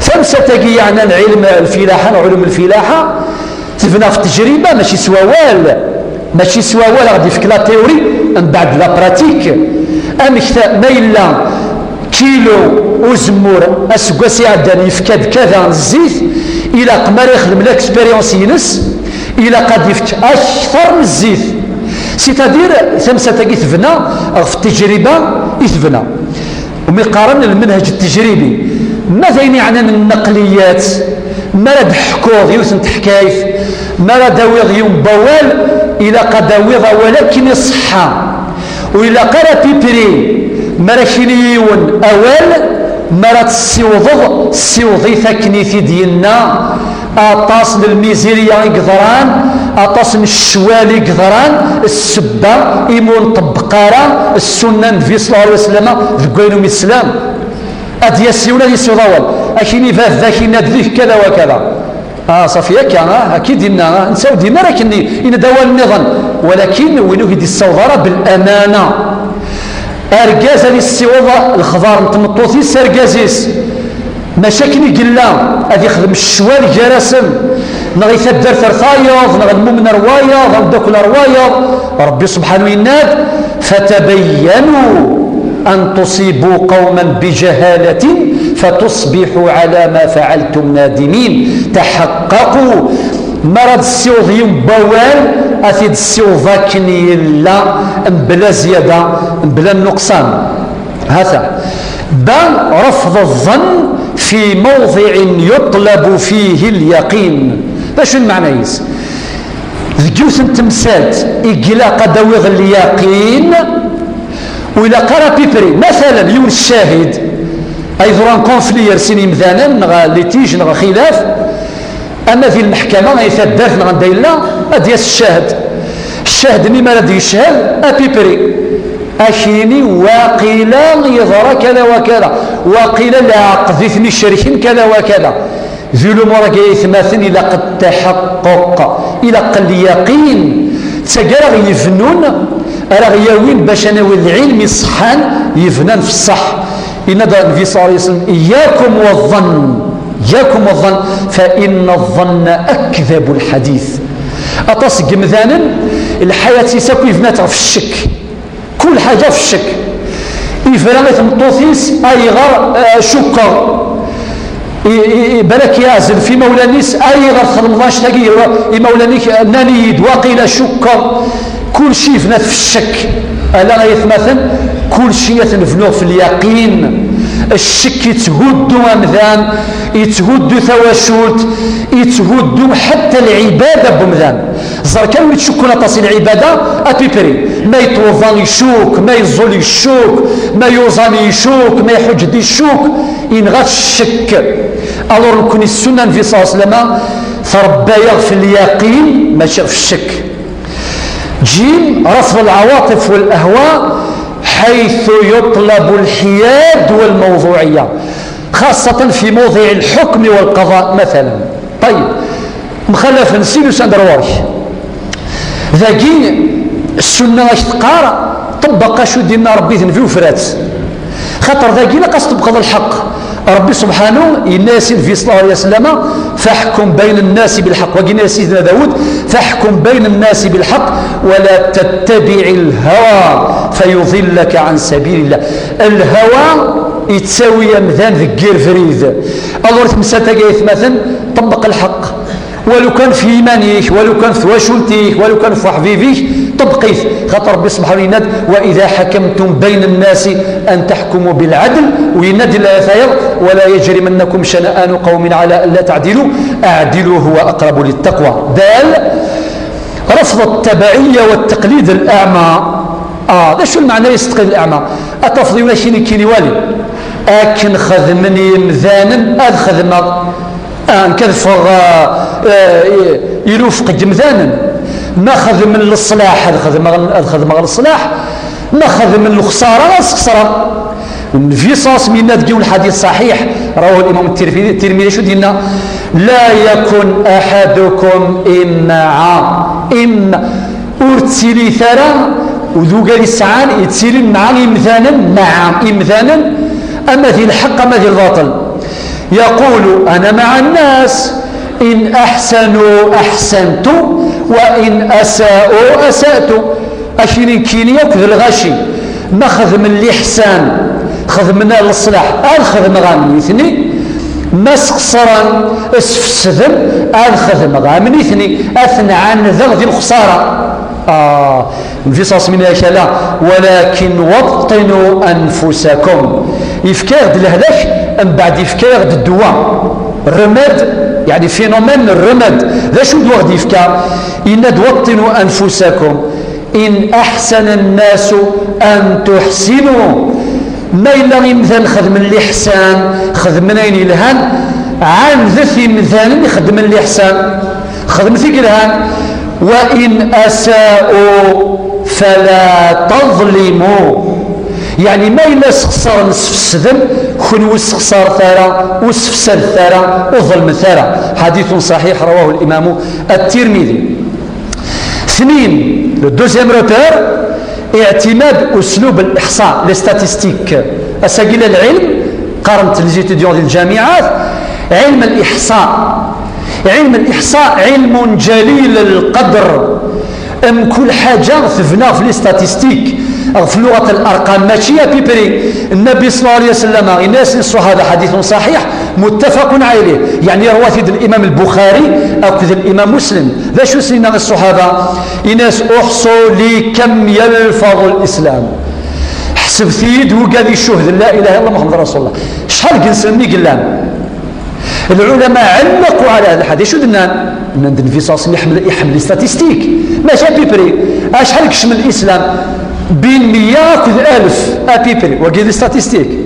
Tamsalt-agi yeɛnan ɛilm lfilaḥa neɣ ɛulum lfilaḥa, tebna ɣef ttejriba, mačči s wawal. Mačči s wawal a ɣ-d-yefk la théorie, mbeɛd la pratique. Amek ta-, ma yella kilu uzemmur aseggas iɛeddan yefka-d kada n zzit, ilaq mi ara yexdem l'expérience-ines, ilaq ad d-yefk akter n zzit. C'est-à-dire, tamsalt-agi tebna ɣef ttejriba i tebna. Umi qqaren lmenhaj ttejribi. Ma d ayen yeɛnan nnaqliyat, mi ara d-ḥkuḍ yiwet n teḥkayt, mi ara d-awiḍ yiwen n wawal, ilaq ad d-awiḍ awal akken iṣeḥḥa. Ur ilaq ara à peu près, mi ara k-yini yiwen awal, mi ara t-tessiwḍeḍ, ssiweḍ-it akken i t-id-yenna. Aṭas n lmizirya i yeḍran, aṭas n ccwal i yeḍran, ssebba imi ur nṭebbeq ara ssunna n Nnbi ṣella Llahu ɛalayhi wa sallam deg wayen umi teslam. Ad d-yas yiwen ad yessiweḍ awal, ad k-yini baba-k yenna-d deg kada wa kada. Ah, ṣafi akka, ah, akka i d-yenna, ah, netta ur d-yenni ara akkenni, yenna-d awal nniḍen. Walakin win ur k-d-yessaweḍ ara bil amana. Argaz ad yessiweḍ lexbar n tmeṭṭut-is s argaz-is. Mačči akken i yella, ad yexdem ccwal gar-asen, neɣ i taddart ar tayeḍ, neɣ lmumen ar wayeḍ, ameddakel ar wayeḍ. Ṛebbi subḥanu yenna-d: فتبينوا أن تصيبوا قوما بجهالة فتصبحوا على ما فعلتم نادمين. تحققوا. Mi ara d-tessiweḍ yiwen n wawal, ad t-id-tessiweḍ akken yella, mebla zzyada, mebla nnuqṣan. Hata. Ba, رفض الظن في موضع يطلب فيه اليقين. D acu n lmeɛna-is? Deg yiwet n temsalt i ilaq ad d-awiḍ lyaqin, ur ilaq ara à peu près. Matalan, yiwen ccahid, ay ḍran conflit gar sin yimdanen, neɣ litige, neɣ xilaf, ama di lmeḥkama, ay taddart, neɣ anda yella, ad d-yas ccahd. Ccahd-nni mi ara d-yeched, à peu près, ad k-yini waqila yeḍra kada wa kada, waqila lɛaqed i ten-icerken kada wa kada. Di lumuṛ-agi ay atmaten ilaq ttaḥaqquq, ilaq lyaqin. D tagi ara ɣ-yebnun, ara ɣ-yawin bac ad nawi lɛilm iṣeḥḥan yebnan f ṣṣeḥ. Yenna-d Nnbi ṣella Llahu ɛalayhi wa sallam: إياكم والظن، إياكم والظن، فإن الظن أكذب الحديث. Aṭas n yemdanen, lḥayat-is akk yebnat ɣef ccek. Kul ḥaǧa f ccek. Yebra i tmeṭṭut-is, ayɣer, eh, cukkeɣ. I, i, i, balak yeɛzel f imawlan-is, ayɣer txedmeḍ annect-agi, imawlan-ik nnan-iyi-d, waqila cukkeɣ. Kulci yebna-t f ccek. Ala ay atmaten, kulci ad t-nebnu f lyaqin. Ccek yetthuddu amdan, yetthuddu tawacult, yetthuddu ḥatta lɛibada n umdan. Ẓer kan wid icukken aṭas i lɛibada, à peu près. Ma yeṭṭuḍan icuk, ma yeẓẓul icuk, ma yuẓam icuk, ma iḥuǧǧ-d icuk, yenɣa-t ccek. Alors nekkni ssunna n Nnbi صلى الله عليه وسلم trebba-yaɣ f lyaqin, mačči f ccek. جيم، رفض العواطف والأهواء حيث يطلب الحياد والموضوعية، خاصة في موضع الحكم والقضاء مثلا. طيب، mxalafen sin usan-d ar ɣur-k. Dagi, ssunna ak teqqar, ṭebbeq acu d-inna Rebbi d nnbi ufrat. Xaṭer dagi ilaq ad s-tṭebbqeḍ lḥeqq. Rebbi subḥanu yenna-yas i nnbi صلى الله عليه وسلم: فاحكم بين الناس بالحق. Wagi yenna-yas Sidna Dawud: فاحكم بين الناس بالحق ولا تتبع الهوى فيضلك عن سبيل الله. Lhawa yettawi amdan deg yir brid. Alors temsalt-agi ay atmaten, ṭebbeq lḥeqq. Walu kan f yiman-ik, walu kan f twacult-ik, walu kan f uḥbib-ik, ṭebbeq-it. Xaṭer Rebbi subḥanu yenna-d: وإذا حكمتم بين الناس أن تحكموا بالعدل. U yenna-d di laya tayeḍ: ولا يجرمنكم شنآن قوم على ألا تعدلوا اعدلوا هو أقرب للتقوى. Dal, رفض التبعية والتقليد الأعمى. Ah, d acu lmeɛna-s التقليد الأعمى? Ad tafeḍ yiwen ad k-yini: akken xedmen yimdanen ad xedmeɣ. Ah, nekk ad ffɣeɣ, ah, ah, i, i lufeq n yimdanen. Ma xedmen leṣlaḥ, ad xedmeɣ, ad xedmeɣ leṣlaḥ. Ma xedmen lexṣara, ad sxeṣreɣ. Nnbi صلى الله عليه وسلم yenna deg yiwen lḥadit ṣaḥiḥ, رواه الإمام الترمذي, الترمذي acu d-yenna: لا يكن أحدكم إمعا. Im-, ur ttilit ara d wigad yesɛan, yettilin mɛa imdanen, mɛa imdanen, ama di lḥeqq, ama di lbaṭel. يقول: أنا مع الناس، إن أحسنوا أحسنت، وإن أساءوا أسأت. Akini nekkini akk d lɣaci. Ma xedmen liḥsan, xedmen leṣlaḥ, ad xedmeɣ am nitni. Ma sxeṣren, sfesden, ad xedmeɣ am nitni. Ad ten-ɛandeɣ di lexṣara. Ah, Nnbi صلى الله عليه وسلم yenna-ak: ولكن وطنوا أنفسكم. Yefka-yaɣ-d lehlak, mbeɛd yefka-yaɣ-d ddwa. Remède, yeɛni phénomène remède. D acu d-waɣ-d-yefka? Yenna-d: وطنوا أنفسكم. إن أحسن الناس أن تحسنوا. Ma yella imdanen xedmen liḥsan, xedmen ayen yelhan, ɛandet imdanen ixeddmen liḥsan. Xedmet i yelhan. وإن أساءوا فلا تظلموا. Yeɛni ma yella sxeṣren, sfesden, kenwi ur sxeṣret ara, ur sfesadet ara, ur ḍelmet ara. حديث صحيح رواه الإمام الترمذي. Tnin, le deuxième repère, اعتماد أسلوب الإحصاء, les statistiques. Ass-agi la lɛilm, qqaren-t les étudiants di lǧamiɛat, ɛilm al-iḥṣa. Ɛilm al-iḥṣa ɛilmun ǧalil lqadr. Mkul ḥaǧa tebna ɣef les statistiques, ɣef luɣat al-arqam, mačči à peu près. Nnbi صلى الله عليه وسلم yenna-yasen i ṣṣuḥaba, حديث صحيح متفق عليه, yeɛni yerwa-t-id الإمام البخاري akked الإمام مسلم. D acu s-yenna i ṣṣuḥaba? Yenna-yas: احصوا لي كم يلفظ الإسلام. Ḥesbet-iyi-d wigad icuhden لا إله إلا الله محمد رسول الله. Acḥal deg-nsen i yellan? العلماء علقوا على هذا الحديث. Acu d-nnan? Nnan-d nnbi صلى الله عليه وسلم iḥemmel, iḥemmel les statistiques. Mačči à peu près. Acḥal yekcem lislam? Bin meyya akked alef, à peu près. Wagi d les statistiques.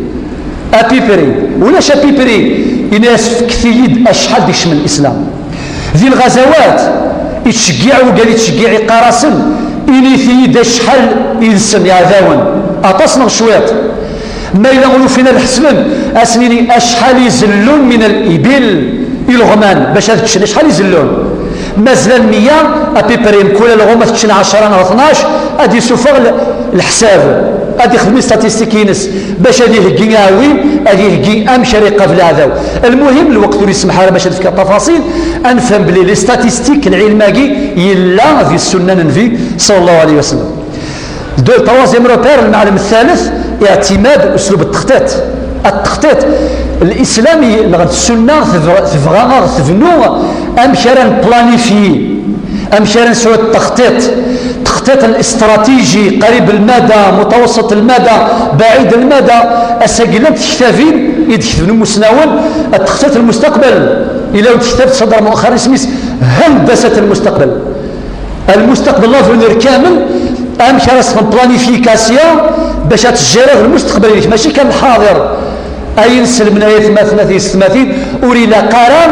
À peu près. Ulac à peu près. Yenna-yas: fket-iyi-d acḥal d-yekcem lislam. Di lɣazawat, yettceggiɛ wigad, yettceggiɛ, yeqqar-asen: init-iyi-d acḥal yid-sen iɛdawen. Aṭas neɣ cwiṭ? Ma yella ur ufin ad ḥesben, ad sen-yini: acḥal i zellun من الإبل, ileɣman, bac ad ččen, acḥal i zellun? Ma zlan meyya, à peu près, mkul alɣem ad t-ččen ɛecṛa neɣ tnac, ad d-isuffeɣ l-, leḥsab, ad ixdem les statistiques-ines, bac ad iheggi aɛwin, ad iheggi amek ara iqabel aɛdaw. Lmuhim, lweqt ur yesmaḥ ara bac ad fkeɣ tafaṣil, ad nefhem belli les statistiques, lɛilm-agi, yella di ssunna n Nnbi صلى الله عليه وسلم. De, troisième repère, lmeɛlem thaleth, اعتماد أسلوب التخطيط. التخطيط, lislam i-, neɣ ssunna tebɣa, tebɣa ad ɣ-tebnu amek ara nplanifiyi, amek ara nesɛu ttextiṭ. الاستراتيجي قريب المدى، متوسط المدى، بعيد المدى. Ass-agi llant tektabin i d-ketben imusnawen, ad textat lmustaqbal. Ila-d tektabt ṣadar muxxar, isem-is هندسة المستقبل. المستقبل, l'avenir kamel, amek ara s-txedmeḍ planification bac ad tejjireḍ lmustaqbal-inek, mačči kan lḥaḍir. Ay inselmen, ay atmaten, a tiyessetmatin, ur ilaq ara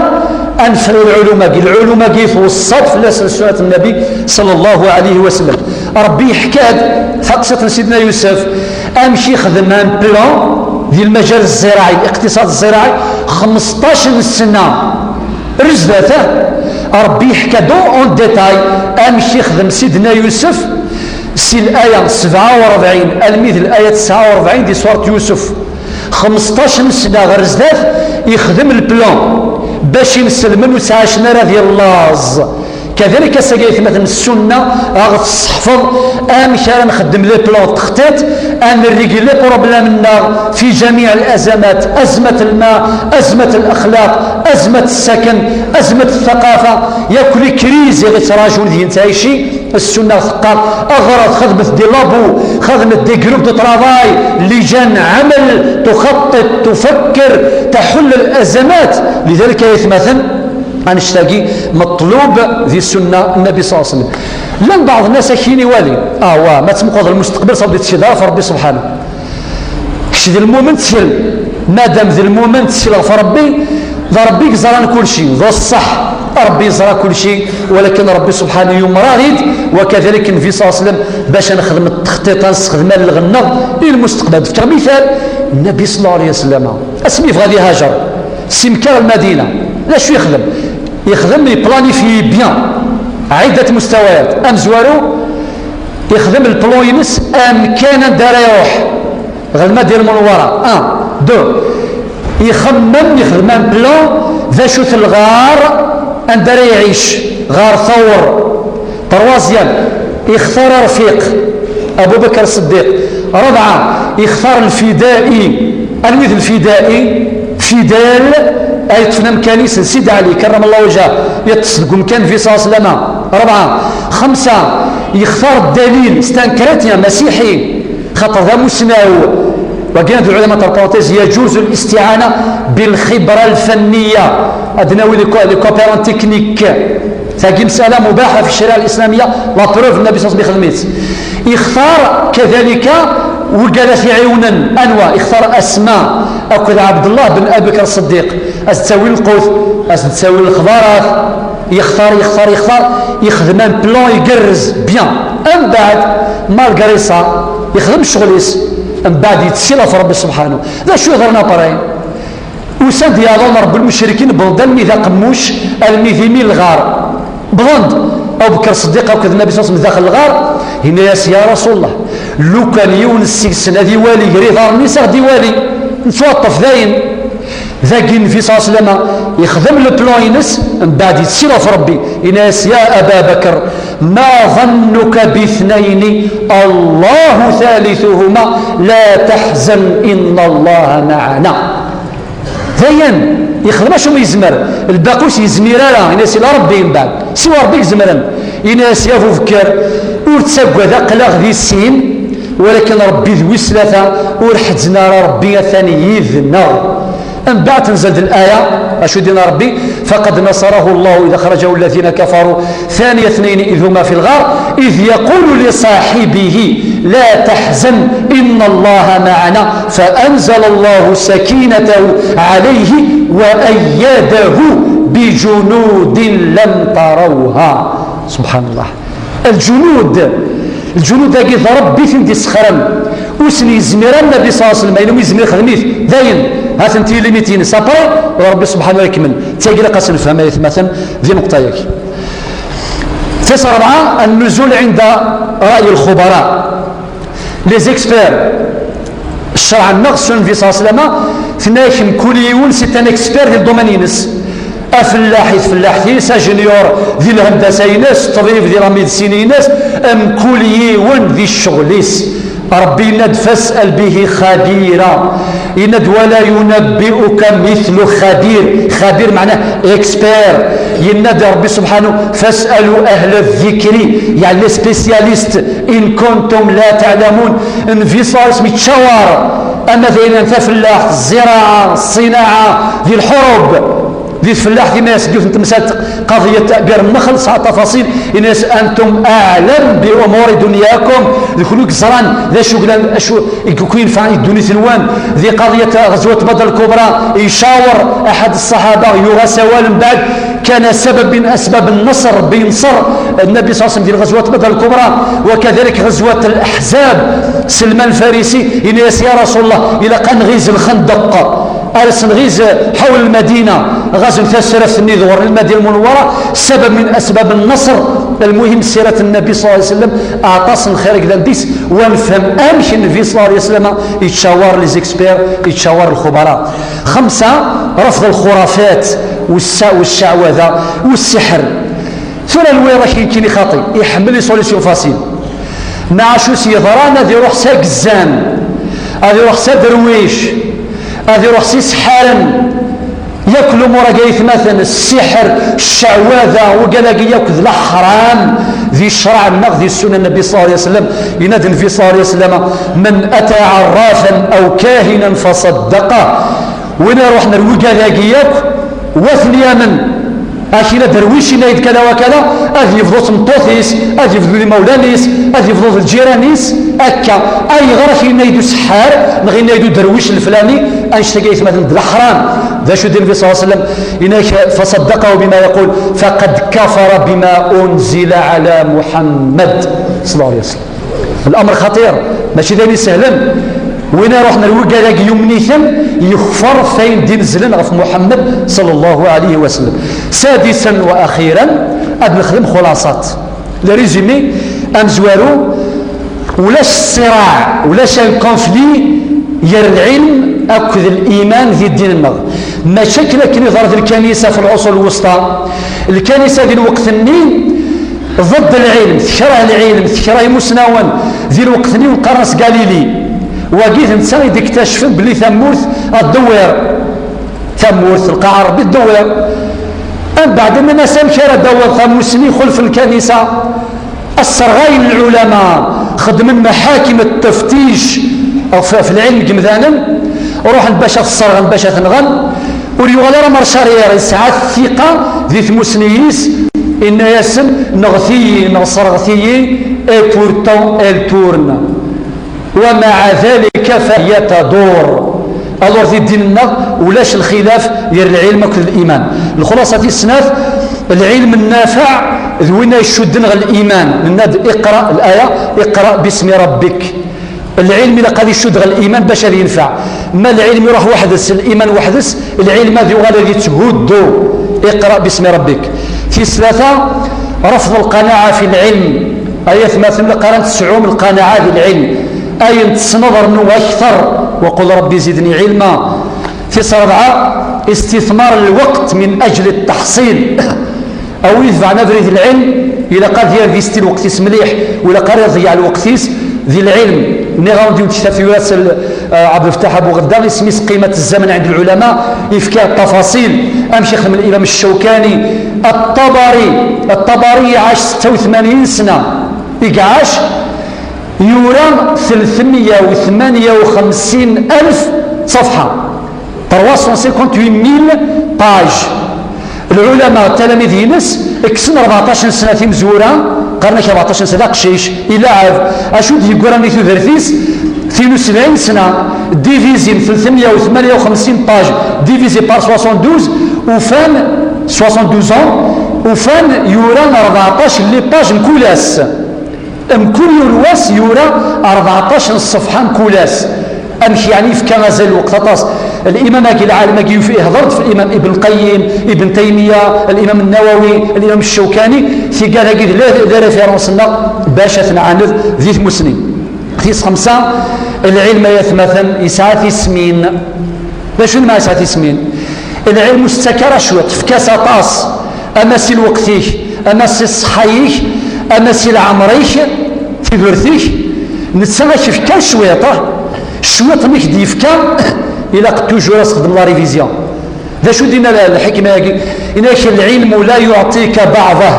ad nefru lɛulum-agi. Lɛulum-agi tweṣṣa-d fell-asen sunnat Nnabi ṣalla Llahu ɛalayhi wa sallam. Ṛebbi yeḥka-d taqsiṭ n Sidna Yusef, amek ixdem un plan di lmajal zziraɛi, liqtiṣad zziraɛi, xmesṭac n ssna ar zdat. Ṛebbi yeḥka-d en détail amek ixdem Sidna Yusef si laya sebɛa u ṛebɛin almi d laya tesɛa u ṛebɛin di surat Yusef. Xmesṭac n ssna ɣer zdat, ixdem le plan bac inselmen ur ttɛacen ara di llaẓ. Kadalik ass-agi, ay atmaten, ssunna a ɣ-tesseḥfeḍ amek ara nxeddem les plans, textiṭ, ad nrigli les problèmes-nneɣ fi jamiɛ l'azamat, azmat lma, azmat lexlaq, azmat ssaken, azmat ttaqafa, yakk les crises i ɣ-ittrajun deg nettɛici. Ssunna teqqar, aɣret, xedmet des labos, xedmet des groupes de travail, lijan ɛamel, tuxaṭṭiṭ, tufakker, taḥull l'azamat. Lidalik, ay atmaten, annect-agi meṭlub di ssunna n Nnabi ṣalla Llahu ɛalayhi wa sallam. Llan baɛḍ nnas ad k-yini wali, ah wa, ma tmeqqreḍ lmustaqbal, ṣabb di tcid ara ɣef Ṛebbi subḥanahu. Kečč d lmumen, ttkel. Madam d lmumen, ttkel ɣef Ṛebbi, d Ṛebbi i yeẓran kulci, d ṣṣeḥ. Ṛebbi yeẓra kulci, walakin Ṛebbi subḥanahu yumer-aɣ-id, wa kadalik Nnabi ṣalla Llahu ɛalayhi wa sallam, bac ad nexdem ttextiṭ, ad nessexdem alleɣ-nneɣ i lmustaqbal. Ad d-fkeɣ mital, Nnabi ṣalla Llahu ɛalayhi wa sallam, asmi yebɣa ad ihajer si Mekka ɣer Lmadina, d acu yexdem? Yexdem, yeplanifyi bien ɛiddat mustawayat. Amezwaru, yexdem le plan-ines amkan anda ara iruḥ, ɣer Lmadina Lmunawwara. Un, deux, ixemmem, yexdem un plan d acu-t lɣar anda ara iɛic, ɣar Tawr. Troisième, ixtar arfiq, Abu Bakr Ṣeddiq. Rebɛa, ixtar lfidai. Anwi d lfidai? Fidèle, ay yeṭṭfen amkan-is n Sidi Ɛli, karramallahu wajhah, yeṭṭes deg umkan n Nnabi ṣalla Llahu ɛalayhi wa sallam. Rebɛa, xemsa, yextar ddalil, c'est un chrétien, masiḥi, xaṭer d amusnaw. Wagi, ad lɛulama, entre parenthèses, يجوز الاستعانة بالخبرة الفنية. Ad nawi les co-, les coopérants techniques. Tagi مسألة مباحة في الشريعة الإسلامية, la preuve, Nnabi ṣalla Llahu ɛalayhi wa sallam ixdem-itt. Ixtar kadalika wigad ara t-iɛiwnen, anwa? Ixtar Asma akked Ɛebdellah ben Abi Bakr Ṣeddiq, ad s-d-ttawin lqut, ad s-d-ttawin lexbarat. Yextar, yextar, yextar, yexdem un plan igerrez, bien. Mbeɛd, malgré ça, yexdem ccɣel-is, mbeɛd yettkel ɣef Ṛebbi subḥanahu. D acu yeḍran après? Usan-d yiɛḍawen n Ṛebbi, lmucrikin, wwḍen-d almi d aqemmuc, almi d imi n lɣar. Wwḍen-d Abu Bakr Ṣeddiq akked Nnabi ṣalla Llahu ɛalayhi wa sallam daxel lɣar, yenna-yas: Ya Rasul Llah, lukan yiwen seg-sen ad iwali gar iḍarren-is, a ɣ-d-iwali, nettwaṭṭef dayen. Dagi Nnabi ṣalla Llahu ɛalayhi wa sallam ixdem le plan-ines, mbeɛd yettkel ɣef Ṛebbi, yenna-yas: Ya Aba Bakr, ma ظنك باثنين الله ثالثهما لا تحزن إن الله معنا. Dayen, yexdem acu mi yezmer. Lbaqi ur s-yezmir ara, yenna-yas: Ila Ṛebbi mbeɛd. Siwa Ṛebbi i izemren. Yenna-yas: Ya Abu Bekr, ur ttaggad, aql-aɣ di sin, walakin Ṛebbi d wis tlata, ur ḥezzen ara Ṛebbi atan yid-neɣ. Mbeɛd tenzel-d laya, acu d-yenna Ṛebbi: فقد نصره الله إذ أخرجه الذين كفروا ثاني اثنين إذ هما في الغار إذ يقول لصاحبه لا تحزن إن الله معنا فأنزل الله سكينته عليه وأيده بجنود لم تروها. سبحان الله. Lǧunud, lǧunud-agi d Ṛebbi i ten-d-isexxren. Ur sen-yezmir ara Nnabi ṣalla Llahu ɛalayhi wa sallam, ayen umi yezmir ixdem-it, dayen, ha-ten-i limit-ines. Après, Ṛebbi subḥanahu wa ikemmel. D tagi ilaq ad tt-nefhem, ay atmaten, di nneqṭa-agi. Tis rebɛa, النزول عند رأي الخبراء. Les experts, ccṛeɛ-nneɣ, ssunnat Nnabi ṣalla Llahu ɛalayhi wa sallam, tenna-ak mkul yiwen c'est un expert di le domaine-ines. Afellaḥ i tfellaḥt-is, ajenyur di lhendasa-ines, ṭṭbib di la médecine-ines, mkul yiwen di ccɣel-is. Ṛebbi yenna-d: "Fas'al bihi xabira." Yenna-d: "Wala yunabbi'uka mithlu xabir." Xabir meɛna expert. Yenna-d Ṛebbi subḥanu: "Fas'alu ahla dhikri", yeɛni les spécialistes, "in kuntum la ta'lamun." Nnbi ṣṣallah alayhi wa sallam yettcawar ama d ayen n tafellaḥt, zziraɛa, ṣṣinaɛa, di lḥurub. Di tfellaḥt, yenna-yas deg yiwet n temsalt, qadiyat ta'bir nnexl, tesɛa tafaṣil, yenna-yas: "Antum a'lam bi umuri dunyakum", d kunwi i yeẓran d acu yellan, acu i k-yenfɛen i ddunit-nwen. Di qadiyat ɣezwat Badr al-Kubra, icawer aḥad ṣṣaḥaba, yuɣ-as awal mbeɛd, kana sabab min asbab n-nasr, Rebbi yenṣer Nnabi ṣṣallah alayhi wa sallam di ɣezwat Badr al-Kubra, wa kadalik ɣezwat al-Ahzab, Selman Lfarisi, yenna-yas: "Ya Rasul Allah, ilaq ad nɣiz lxendeq." Ar asen-nɣiz ḥawel Lmadina, ɣazen tasraft-nni d ɣur Lmadina Lmunawwara, sabab min asbab n-nasr. Lmuhim, sirat Nnabi ṣṣallah alayhi wa sallam, aṭas n lxir i yellan deg-s, wa nefhem amek Nnabi ṣṣallah alayhi wa sallam yettcawar les experts, yettcawar lxubara. Xemsa, rafḍ lxurafat, wessa-, wessaɛwada, wessiḥr. Tura lwiḍ akin kini xaṭi, iḥemmel les solutions faciles. Nɛac us yeḍran ad iruḥ s agezzan, ad iruḥ s aderwic, ad iruḥ s iseḥḥaren. Yakk lumuṛ-agi, aytmaten, ssiḥr, ccɛwada, wigad-agi yakk d leḥram di ccṛeɛ-nneɣ, di ssunna n Nnbi ṣṣallah alayhi wa sallam. Yenna-d Nnbi ṣṣallah alayhi wa sallam: "Man ata ɛarrafan aw kahinan faṣaddaqah." Win iruḥen ar wigad-agi yakk, wa ten-yamen. Akila derwic yenna-yi-d kada wa kada, ad yebḍu d tmeṭṭut-is, ad yebḍu d imawlan-is, ad yebḍu d lǧiran-is, akka. Ayɣer ak yenna-yi-d useḥḥar, neɣ yenna-yi-d uderwic leflani, annect-agi, aytmaten, d leḥram. D acu d Nnbi ṣṣallah alayhi wa sallam? Yenna-ak: "Faṣaddaqahu bima yaqul, faqad kafara bima unzila ɛala Muḥammad ṣṣallah alayhi wa sallam." L'amr xaṭir, mačči d ayen isehlen. Win iruḥen ar wigad-agi yumen-iten, yekfer f ayen d-inezlen ɣef Muḥemmed ṣalla Llahu ɛalayhi wa sallam. Sadisan wa axiran, ad nexdem xulaṣat. Le résumé amezwaru, ulac ṣṣiraɛ, ulac un conflit gar lɛilm akked liman di ddin-nneɣ. Mačči akken, akken iḍerr di lkanisa fi lɛuṣur lwusṭa. Lkanisa di lweqt-nni ضد lɛilm, tekreh lɛilm, tekreh imusnawen. Di lweqt-nni qqaren-as Galili. Wagi d netta i d-iktaccfen belli tamurt ad d-tewwiḍ. Tamurt, lqaɛa n Ṛebbi ad d-tewwiḍ. Ambeɛd, nnan-as: "Amek ara d-tawiḍ tamusni ixulfen lkanisa?" Sserɣayen lɛulama, xedmen maḥakim tteftic ɣef, ɣef lɛilm n yemdanen, ruḥen bac ad t-sserɣen, bac ad t-nɣen. Ur yuɣal ara Marche Arrière, yesɛa ttiqa di tmusni-is, inna-yasen: "Nɣet-iyi neɣ sserɣet-iyi, et pourtant elle tourne. Wa maɛa dalika fahiya tadur." Alors, di ddin-nneɣ ulac lxilaf gar lɛilm akked liman. Lxulaṣa tis snat, lɛilm nnafaɛ d winna icudden ɣer liman. Nenna-d: "Iqra", laya: "Iqra bismi rabbik." Lɛilm ilaq ad icudd ɣer liman bac ad yenfeɛ. Ma lɛilm iruḥ weḥd-s, liman weḥd-s, lɛilm ad yuɣal ad yetthuddu. "Iqra bismi rabbik." Tis tlata, rafḍ lqanaɛa fi lɛilm. Ay atmaten, ilaq ara ad tesɛum lqanaɛa di lɛilm. Ayen tessneḍ, rnu akter. Wa qul: "Rabbi zidni ilma." Tis rebɛa, istithmar lweqt min ajli ttaḥṣil. A win itebɛen abrid n lɛilm, ilaq ad yinvesti lweqt-is mliḥ, ur ilaq ara ad iḍeyyeɛ lweqt-is di lɛilm. Nniɣ-awen-d yiwet n tektabt yura-tt, eh, Ɛebdelfettaḥ Abu Ɣedda, isem-is Qimat Zzaman ɛend Lɛulama, ifka ttafaṣil, amek ixdem Limam Ccawkani. Ṭṭabari, Ṭṭabari iɛac setta u tmanyin sna i iɛac, yura tlettmeyya u tmanya u xemsin alef ṣṣefḥa. Trois cent cinquante-huit mille pages. Lɛulama, talamid-ines, kksen rbeɛṭac n sna timezwura, qqaren-ak rbeɛṭac n sna d aqcic, ilaɛeb. Acu d-yeggran di tudert-is? Tin u sebɛin sna, divisé tlettmeyya u tmanya u xemsin pages, divisé par soixante-douze, ufan, soixante-douze ans, ufan yura rbeɛṭac n les pages mkul ass. Mkul yiwen wass yura rbeɛṭac n ṣṣefḥa mkul ass. Amek yeɛni yefka azal lweqt aṭas? Limam-agi, lɛalem-agi, yuf-, ihder-d f Limam Ibn Qayyim, Ibn Taymiya, Limam Nawawi, Limam Ccawkani, tigad-agi d la, d référence-nneɣ bac ad t-nɛaned di tmusni. Tis xemsa, lɛilm ay atmaten yesɛa tismin. D acu lmeɛna yesɛa tismin? Lɛilm ur s-ttak ara cwiṭ, efk-as aṭas, ama si lweqt-ik, ama si ṣṣeḥḥa-ik, ama si leɛmer-ik, tudert-ik. Netta ad k-yefk kan cwiṭ, ah, cwiṭ mi k-d-yefka, ilaq toujours ad txedmeḍ la révision. D acu d-yenna lḥikma-agi? Yenna-k: العلم لا يعطيك بعضه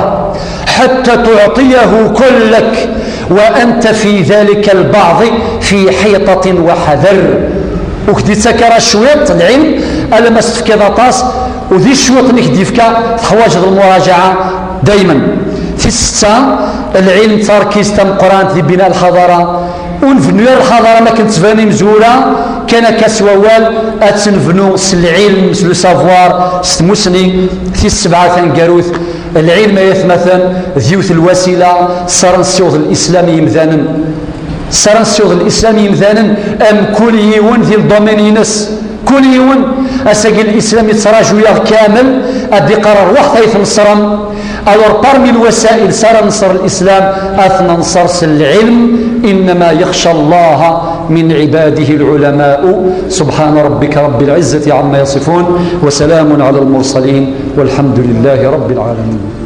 حتى تعطيه كلك وأنت في ذلك البعض في حيطة وحذر. Ur k-d-yettak ara cwiṭ lɛilm alamma s-tefkiḍ aṭas, u di cwiṭ mi k-d-yefka teḥwaǧeḍ lmurajaɛa daymen. Tis setta, lɛilm d tarkizt tameqqrant di bina lḥadara. Ur nbennu ara lḥadara mi akken tettban imezwura, kan akka s wawal, ad tt-nebnu s lɛilm, s le savoir, s tmussni. Tis sebɛa taneggarut, lɛilm ay atmaten d yiwet n lwasila s ara nessiweḍ lislam i yimdanen. S ara nessiweḍ lislam i yimdanen, am kul yiwen di ldomaine-ines. Kul yiwen, ass-agi lislam yettraǧu-yaɣ kamel, ad d-iqqar rwaḥet ay tneṣrem. Alors, parmi lwasail s ara nṣer lislam, ad t-nenṣer s lɛilm. إنما يخشى الله من عباده العلماء. سبحان ربك رب العزة عما يصفون، وسلام على المرسلين، والحمد لله رب العالمين.